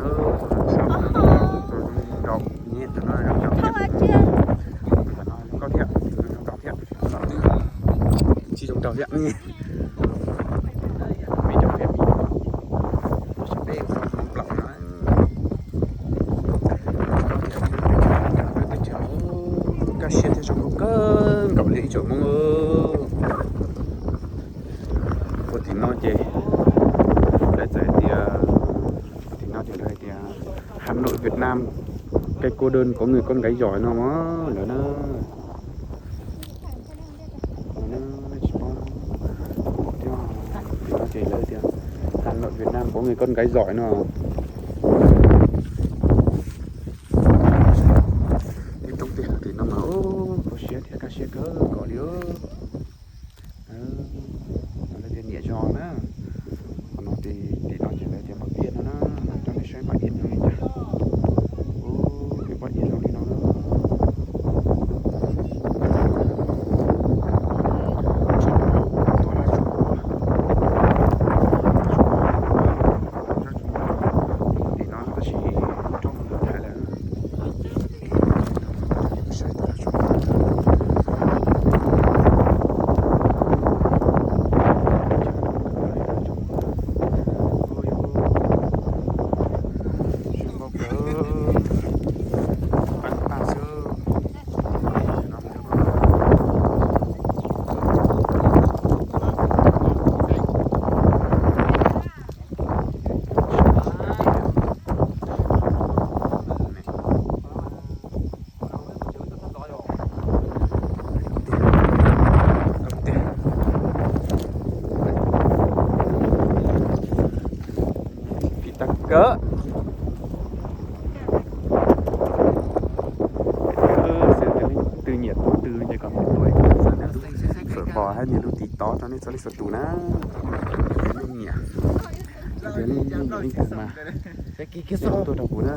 na. Zoo nraug, nyob ntawm no zoo nraug thiab, zoo nraug thiab, tsis zoo nraug thiab. Sawv daws, peb mus plaws no. Teb chaws kaj siab thiab zoo nkauj kawg nkaus li ib tsoom Hmoob. Puag tim no ces lawv txawm hais tias, puag tim no ces lawv hais tias Hà Nội Việt Nam, cái cô đơn có người con gái giỏi no mas lawv na. Tsis paub thiab, tim no ces lawv tias Hà Nội Việt Nam có người con gái giỏi no. Ib roob tiag tim no mas kho siab thiab kaj siab kawg nkaus li. Lawv tias niam zos na. Qhov no tim, tim no ces lawv tias Paj Iab no na. Coj nej saib Paj Iab zoo li cas. Ub, Paj Iab zoo li no na. Tuaj laj tsuag, tim no tab sis roob no thaij lawm. Phim tag kawg. Xwb tias leej twg nyiam tus twg ces kom tuaj. Txawm pom hais tias lub TikTok rau nej txhua leej txhua tus na. Nej nyiam, yog tias nej nyiam leej twg mas tuaj rau kuv na,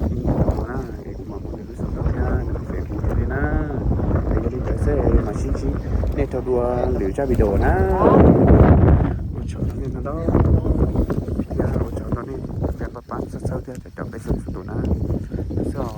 nej nyiam rau kuv na, es kuv mam muab nws lub xov tooj thiab nws lub Facebook rau nej na. Es yog li ntawd xwb mam sib ntsib nej rau dua lwm zaj video na. Ua tsaug rau nej no, thiab ua tsaug rau nej pab pab txhawb txhawb thiab caum caum peb txhua tus na. Xwb.